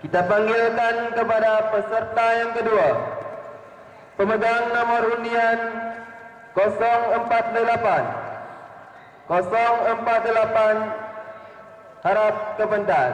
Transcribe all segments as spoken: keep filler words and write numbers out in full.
Kita panggilkan kepada peserta yang kedua. Pemegang nomor undian kosong empat delapan. Kosong empat delapan, harap ke pentas.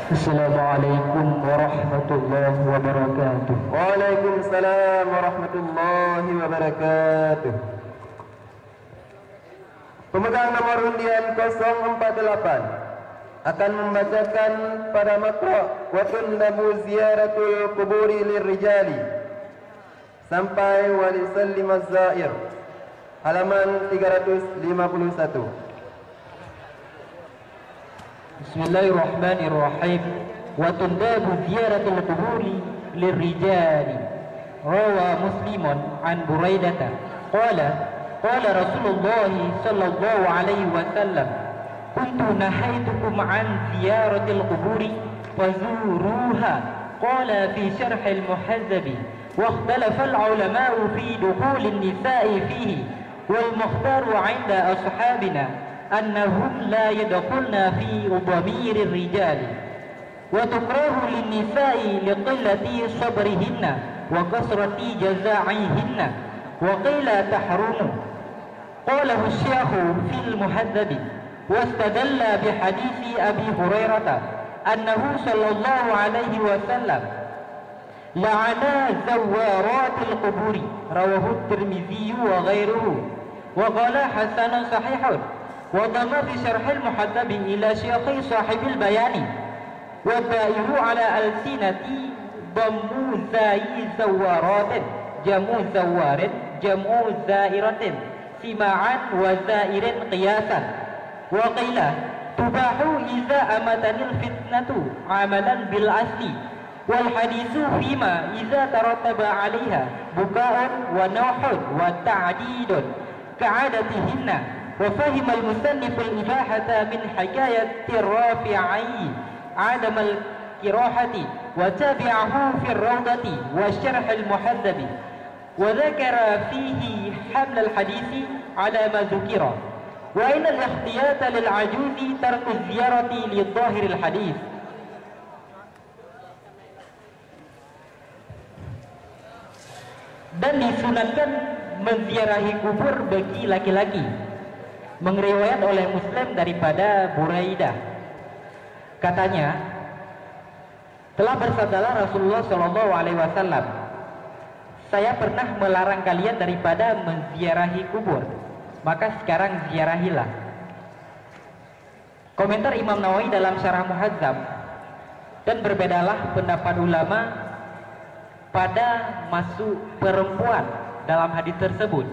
Assalamualaikum warahmatullahi wabarakatuh. Waalaikumsalam warahmatullahi wabarakatuh. Pemegang nomor undian kosong empat delapan akan membacakan pada makhraj "Wa tundabu ziyaratul quburi lirrijali" sampai "Wa lisallimaz zair", halaman tiga ratus lima puluh satu. Bismillahirrahmanirrahim. Wa tundabu ziyaratul quburi lirrijali. Rawa Muslimun an Buraidata. Qala, qala Rasulullah sallallahu alaihi wasallam, "Kuntu nahaitukum an ziyaratil quburi fazuruha." Qala fi syarhil muhazzabi, "Wa ikhtalafal ulama'u fi dukhulin nisa'i fihi, wal mukhtaru 'inda ashabina annahum la yadkhulna fi dhamirir rijali." Wa tukrahu lin-nisa'i liqillati sabrihinna wa kasrati jaza'ihinna, wa qila tahrumu. Qalahu Syekhu fil Muhadzabi, wastadalla bi hadisi Abi Hurairata annahu sallallahu alaihi wasallam la'ana zawwaratil quburi, rawahu Tirmidzi wa ghairuhu, wa qala hasanun sahihun, wa dhamma fi syarhil Muhadzabi ila syekhi sahibil bayani. Wa da'iru ala alsinati dhammu zayi zawwaratin, jam'u zawwarin, jam'u zairatin, sima'an wa zairin qiyasan. Wa qila tubahu iza amatanil fitnatu amalan bil asli. Wal haditsu fima iza tarattaba alaiha buka'un wa nauhun wa ta'didun ka'adatihinna, wa fahimal musanniful ibahata min hikayatir rafi'i adamal kirahati, wa tabi'ahu fir raudati wa syarhil muhadzabi, wa dzakara fihi hamlal haditsi ala ma dzukira, wa innal ikhtiyata lil ajuzi tarku ziyarati li dhahiril hadits. Dan disunatkan menziarahi kubur bagi laki-laki. Mengriwayat oleh Muslim daripada Buraidah. Katanya, telah bersabdalah Rasulullah sallallahu alaihi wasallam, "Saya pernah melarang kalian daripada menziarahi kubur, maka sekarang ziarahilah." Komentar Imam Nawawi dalam Syarah Muhazzab, dan berbedalah pendapat ulama pada masuk perempuan dalam hadis tersebut.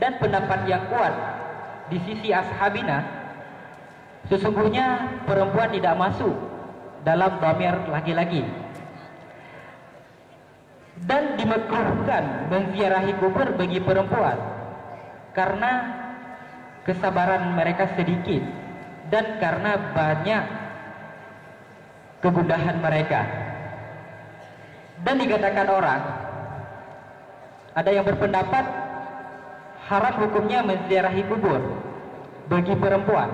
Dan pendapat yang kuat di sisi ashabina, sesungguhnya perempuan tidak masuk dalam dhamir laki-laki. Dan dimakruhkan menziarahi kubur bagi perempuan karena kesabaran mereka sedikit dan karena banyak kegundahan mereka. Dan dikatakan orang, ada yang berpendapat haram hukumnya menziarahi kubur bagi perempuan.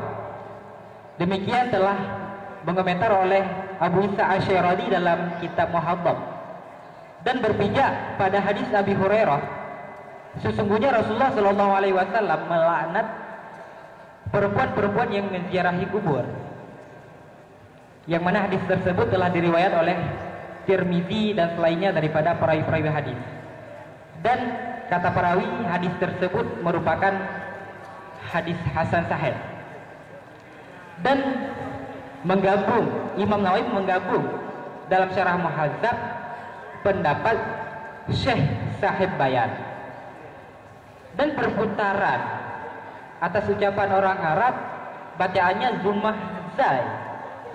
Demikian telah mengomentar oleh Abu Isa Asy-Syiradi dalam kitab Muhazzab, dan berpijak pada hadis Abi Hurairah, sesungguhnya Rasulullah sallallahu alaihi wasallam melaknat perempuan-perempuan yang menziarahi kubur, yang mana hadis tersebut telah diriwayat oleh Tirmizi dan selainnya daripada perawi-perawi hadis. Dan kata perawi, hadis tersebut merupakan hadis hasan sahih. Dan menggabung, Imam Nawawi menggabung dalam Syarah Muhazzab pendapat Syekh Sahib Bayan. Dan perputaran atas ucapan orang Arab, bacaannya zumah zai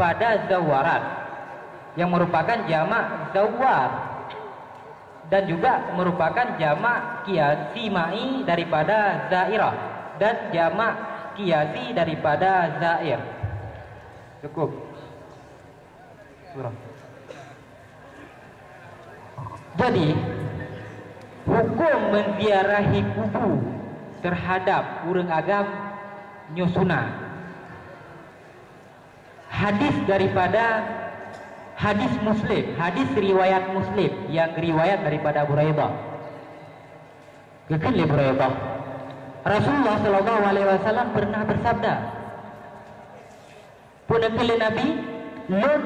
pada zawarat, yang merupakan jamak zawar. Dan juga merupakan jamak kiasi ma'i daripada zairah dan jamak kiasi daripada zair. Cukup. Surah. Jadi, hukum menziarahi kubu terhadap ureuëng agam nyoe sunat. Hadis daripada hadis Muslim, hadis riwayat Muslim yang riwayat daripada Buraidah. Geukheun lé Buraidah, Rasulullah sallallahu alaihi wasallam pernah bersabda, peue neukheun lé Nabi, "Lôn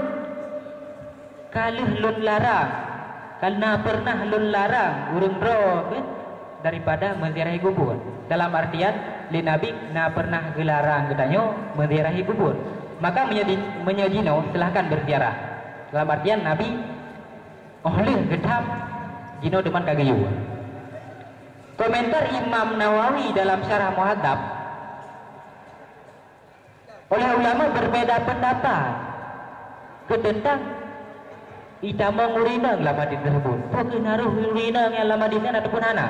ka lheueh lôn larang, ka na pernah lôn larang ureuëng droe daripada menziarahi kubur." Dalam artian, lé Nabi na pernah geularang geutanyoe menziarahi kubur. Maka meunyoe di-, meunyoe jinoe, silahkan berziarah. Dalam artian, Nabi óh lheueh geutham, jinoe teuma ka geuyue. Komentar Imam Nawawi dalam Syarah Muhadzab, oleh ulama berbeda pendapat ke tentang itamong ureuëng inong lam hadis tersebut. Apakah na rôh ureuëng inong nyang lam hadis nyan ataupun hana?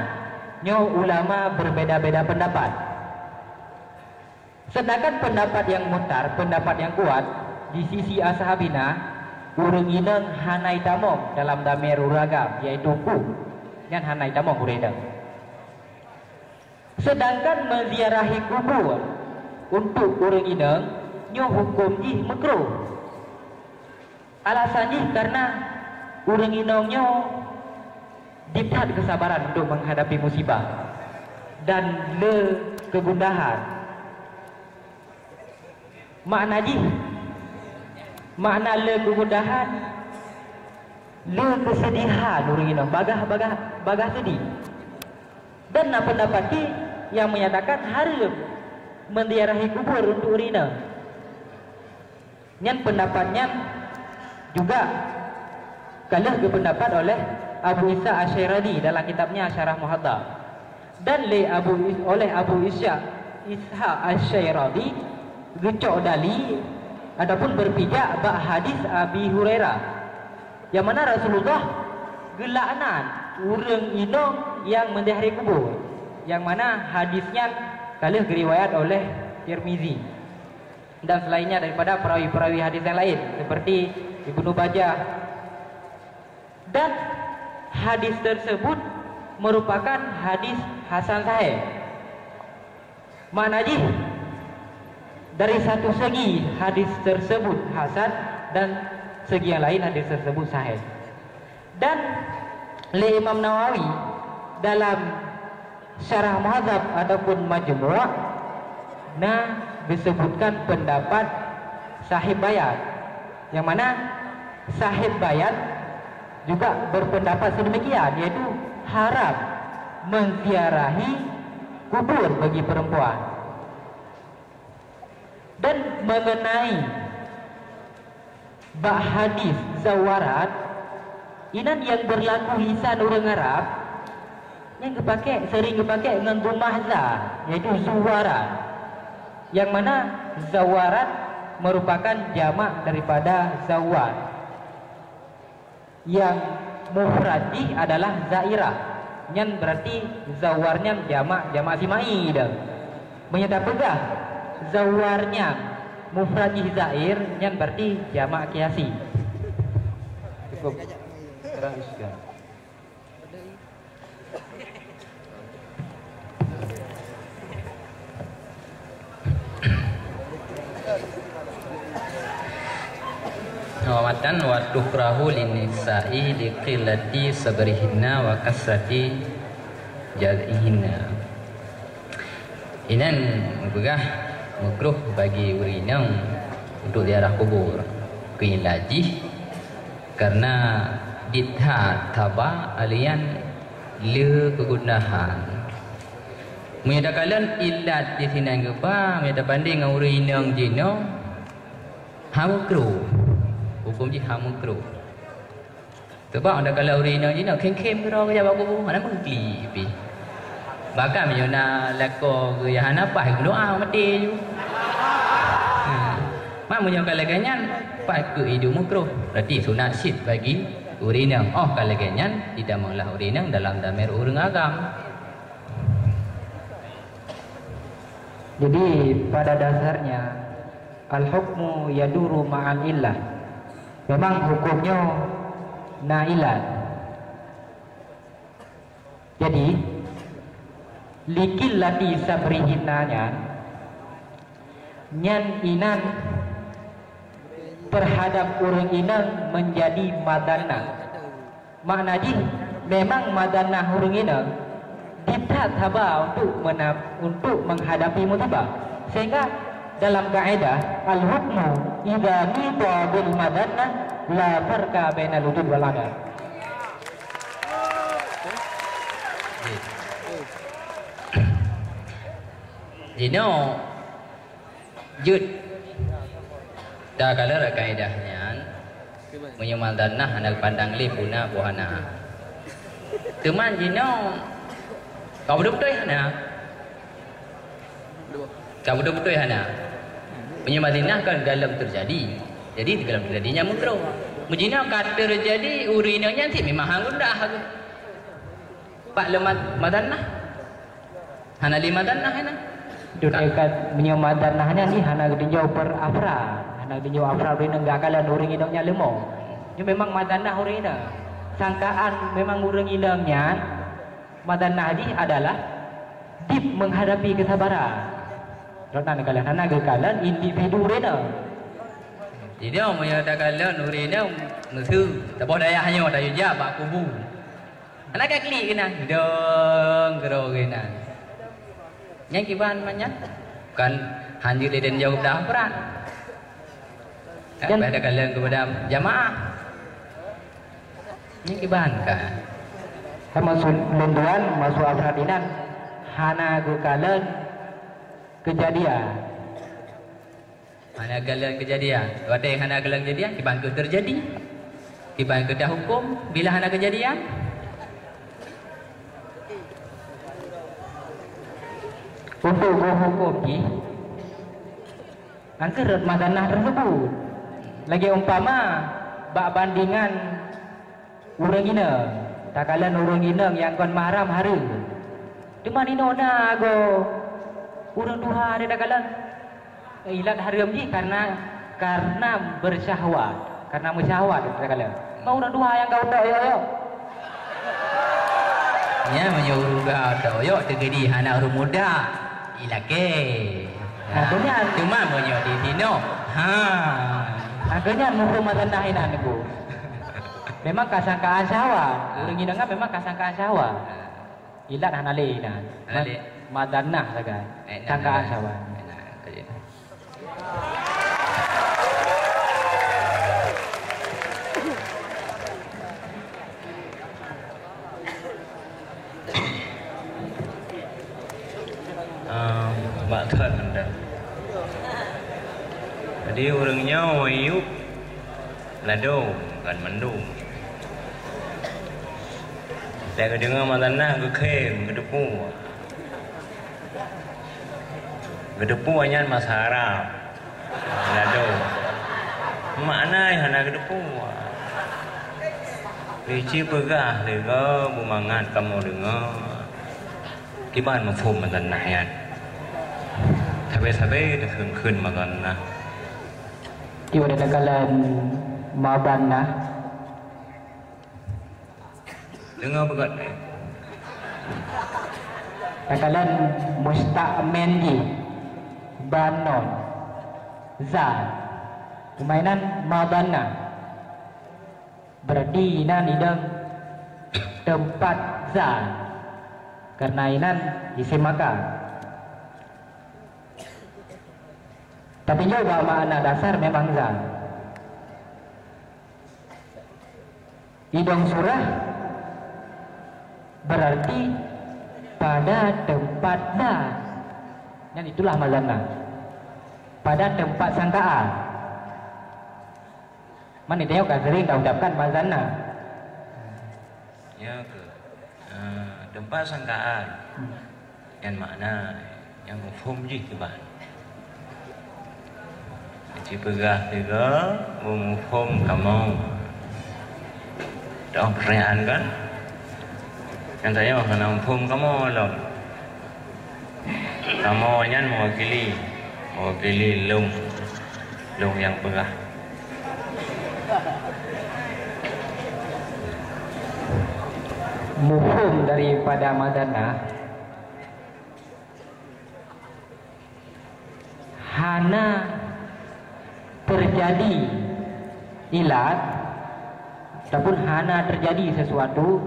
Nyoe ulama berbeda-beda pendapat. Sedangkan pendapat yang mutar, pendapat yang kuat, di sisi ashabina, ureuëng inong hana itamong dalam damir ureuëng agam, yaitu ku. Nyan hana itamong ureuëng inong. Sedangkan menziarahi kubur untuk ureuëng inong, nyoe huköm jih meukruh. Alasan jih karena ureuëng inong nyoe dipat keusabaran untuk menghadapi musibah dan le keugundahan. Makna jih, makna le keugundahan, le keuseudihan ureuëng inong, bagah, bagah, bagah seudih. Dan na pendapat nyang menyatakan hareuem menziarahi kubur untuk ureuëng inong. Nyan pendapat nyan juga ka lheueh geupeundapat oleh Abu Isa Asy-Syairadi dalam kitabnya Syarah Muhadzab. Dan lé Abu Is-, oleh Abu Isa, Ishaq Asy-Syairadi geucok dali ataupun beupijak bak hadis Abi Hurairah, nyang mana Rasulullah geulaknat ureuëng inong nyang menziarahi kubur, nyang mana hadis nyan ka lheueh geuriwayat oleh Tirmizi dan selainnya daripada perawi-perawi hadis yang lain seperti Ibnu Majah. Dan hadis tersebut merupakan hadis hasan sahih. Makna jih, dari satu segi hadis tersebut hasan dan segi yang lain hadis tersebut sahih. Dan lé Imam Nawawi dalam Syarah Muhadzab ataupun Majmu' na disebutkan pendapat Sahib Bayan, yang mana Sahib Bayan juga berpendapat sedemikian, yaitu haram menziarahi kubur bagi perempuan. Dan mengenai bak hadis zawarat, inan yang berlaku lisan ureuëng Arab, yang geupakai, sering geupakai ngon gumah za, yaitu zuwarat. Yang mana zawarat merupakan jamak daripada zawar. Yang mufrad jih adalah zairah. Nyan berarti zawar nyan jamak, jamak sima'i dah. Meunyoe tapeugah zawar nyan mufrad jih zair, nyan berarti jamak kiasi. Cukup. Terang iskal. Wa matan wa tukrahu linisa'i liqillati sabrihinna wa kasrati jaz'ihinna. Inan geupeugah meukruh bagi ureuëng inong untuk ziarah kubur. Keu ilat jih karena diet that taba alian le keugundahan. Meunyoe takalon ilat di sinan geuba, meunyoe tabandeng ngon ureuëng inong jinoe, hana meukruh. Huköm jih hana meukruh. Sebab anda kalau ureuëng inong jinoe khém-khém keudroe keu jak bak kubu, hana meuklik pih. Bahkan meunyoe na lakoe geuh nyang hana paih geudoa maté ju. Ha. Mak meunyoe ka lagée nyan, pat keu idup meukruh. Berarti sunat cit bagi Ureuëng inong, óh ka lagée nyan, jitamong lah ureuëng inong dalam damir ureuëng agam. Jadi, pada dasarnya, al-hukmu yaduru ma'al illah. Memang hukum nyoe na ilat. Jadi, likil lati sabrihinna nyan, nyan inan terhadap ureuëng inong menjadi madannah. Makna jih, memang madannah ureuëng inong ditat haba untuk mena-, untuk menghadapi musibah. Sehingga dalam kaedah, al-hukmu idza nita bil madannah la farqa bainal wujud wal adam. Jinoe jeuet. Takalon kaedah nyan, meunyoe madannah hana geupandang lé peue na peue hana. Teuma jinoe ka beutôi-beutôi hana. Ka beutôi-beutôi hana. Meunyoe madannah kan galom teujadi. Jadi galom teujadi nyan meukeureuh. Meujinoe ka teujadi ureuëng inong nyan cit memang han geudah. Bak leumat madannah. Hana lé madannah hana. Duduk dekat meunyoe madannah nyan jih hana geutinjau per afra. Hana geutinjau afra ureuëng inong geukalon ureuëng inong nyan leumo. Nyoe memang madannah ureuëng inong. Sangkaan memang ureuëng inong nyan madannah jih adalah dip menghadapi kesabaran. Rot nan geukalon, hana geukalon individu ureuëng inong. Jadi meunyoe takalon ureuëng inong meuseu, saboh dayah nyoe tayue jak bak kubu. Hana ka klik keunan, dong keudroe keunan. Nyang kiban manyak kan hanjeuet lé dan jaweueb dah berat. Kan pada kalon kepada jamaah. Nyang kiban kan. Sama lôn tuan masuk afrad inan hana geukalon kejadian. Hana galak kejadian. Watée hana galak kejadian, kiban keuh teujadi. Kiban keuh tahuköm bila hana kejadian. Untuk geuhuköm jih, angkeuet rot madannah tersebut. Lagée umpama bak bandingan ureuëng inong, takalon ureuëng inong nyang kon mahram hareuem. Teuma inoe na goe ureuëng tuha ada takalon. Ilat hareuem jih karena, karena bersyahwat, karena meusyahwat takalon. Ma ureuëng tuha nyang ka utok yok-yok. Nya meunyoe ureuëng tuha utok yok teujadi hana ureuëng muda, ilakée. Nah, teuma, teuma meunyoe di sinoe, ha. Nah, teuma muphom madannah inan, Bu. Memang ka sangkaan syahwat. Ureuëng inong memang ka sangkaan syahwat. Ilat hana lé inan. Hana lé. Madannah sagai. Eh, sangkaan syahwat. Ah, bak that mantong. Jadi, ureuëng nyoe Ayub lado kan mandum. Watée geudeungoe madannah geukhém, geuteupeue. Geuteupeue nyan masa Arab. Lado. Makna hana geuteupeue. Lé ci peugah lé goe beumangat kamoe deungoe. Kiban muphom madannah nyan. Sabe-sabe takheun-kheun madannah. Tiba ada dalam madannah. Deungoe beugét, eh. Takalon mustaqmen jih banon za. Teuma inan madannah. Berarti inan idong teumpat za. Karena inan isim makan. Tapi nyoe bak makna dasar memang za. Idong surah berarti pada tempat za. Dan itulah madannah. Pada tempat sangkaan. Man, itu kan sering ka ucapkan madannah. Ya ke? Ah, tempat sangkaan. Hmm. Nyan makna, nyan muphom jih kiban. Ci peugah tiga, beumuphom kamoe. Oh, pertanyaan kan? Nyang tanyoe hana muphom kamoe lom. Kamoe nyan mewakili, mewakili lôn, lôn nyang peugah. Muphom daripada madannah, hana teujadi ilat ataupun hana teujadi sesuatu,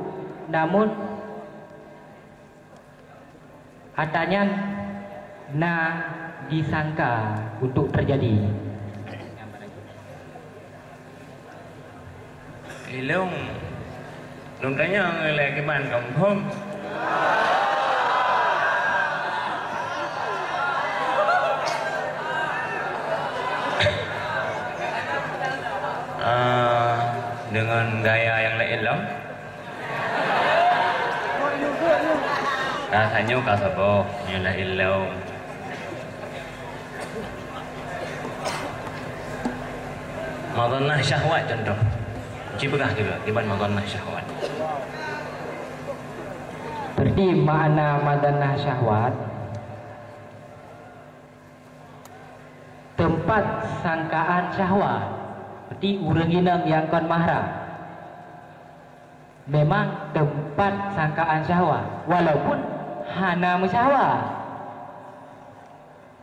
namun atra nyan na disangka untuk teujadi. Ilôn, lôn tanyong lé kiban kamoe phom. Ah, dengan gaya yang lain lom. Rasanya ka saboh, yang lain lom. Madannah syahwat contoh. Ci peugah juga, kiban madannah syahwat. Berarti makna madannah syahwat, tempat sangkaan syahwat. Berarti ureuëng inong nyang kon mahram. Memang tempat sangkaan syahwat, walaupun hana meusyahwat.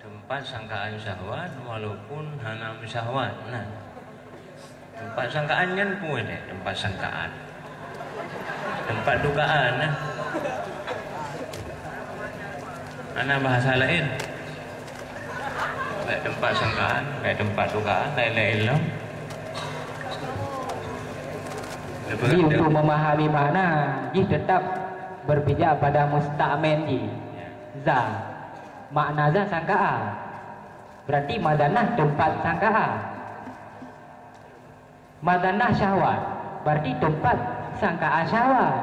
Tempat sangkaan syahwat walaupun hana meusyahwat. Nah, tempat sangkaan nyan pun deh, tempat sangkaan. Tempat dugaan, nah. Hana bahasa lain. Baik tempat sangkaan, baik tempat dugaan, lain-lain lom. Jadi, untuk memahami makna, jih tetap berpijak pada musta'mal jih. Ya. Za. Makna za sangkaan. Berarti madannah tempat sangkaan. Madannah syahwat, berarti tempat sangkaan syahwat.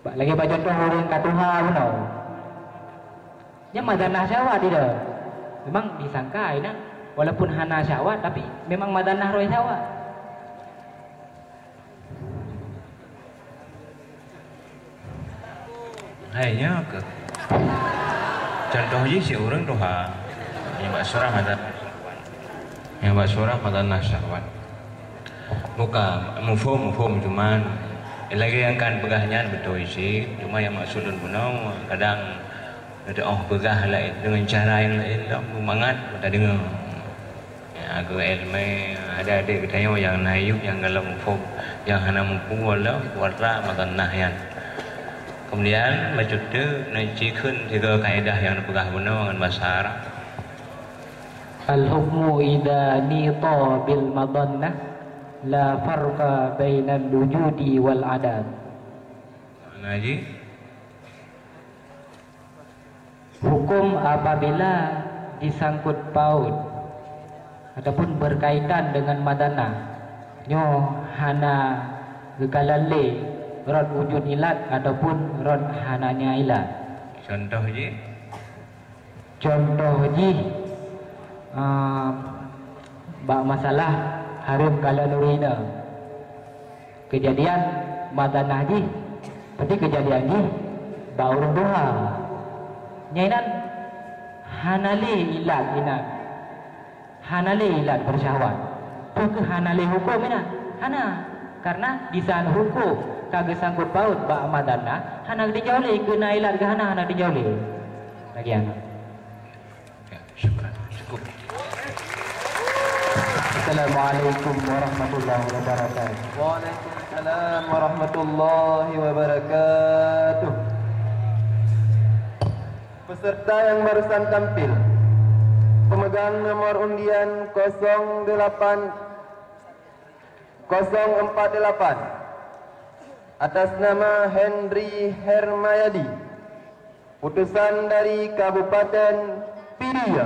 Ba-, lagée bak contoh ureuëng ka tuha bunoe. Nyan madannah syahwat dia. Memang disangka inan, walaupun hana syahwat, tapi memang madannah roh syahwat. Hai, nyoe keuh. Contoh jih si ureuëng tuha. Nyang bak surah mata. Nyang bak surah madannah syahwat. Bukan, muphom, muphom, cuman lagée nyang kan peugah nyan beutôi cit. Cuma nyang maksud lôn bunoe, kadang ada oh peugah laén dengan cara nyang laén lom, mangat mata deungoe. Ya, keu iéleumé, adik-adik geutanyoe nyang na yub nyang galak muphom, nyang hana muphom lom, kuatra madannah nyan. Kemudian, bacut teuk, neucikheun tiga kaedah nyang neupeugah bunoe ngon basa Arab. Al-hukmu idza nita bil madannah, la farqa bainal wujudi wal adam. Makna jih? Huköm apabila disangkut paut ataupun berkaitan dengan madannah, nyoe hana geukalon lé rot wujud ilat ataupun rot hana nya ilat. Contoh jih? Contoh jih, a, bak masalah hareuem kalon ureuëng inong. Keujadian madannah jih, berarti keujadian jih bak ureuëng tuha. Nyan inan hana lé ilat inan. Hana lé ilat beusyahwat. Peu kheueh hana lé huköm inan? Hana. Karena di saat huköm ka geusangkut paut bak madannah, hana geutinjau lé keu na ilat keu hana, hana geutinjau lé. Lagée nyan. Ya, syukran. Cukup. Assalamualaikum warahmatullahi wabarakatuh. Waalaikumsalam warahmatullahi wabarakatuh. Peserta yang barusan tampil, pemegang nomor undian kosong delapan, kosong empat delapan, atas nama Henry Hermayadi, utusan dari Kabupaten Pidie.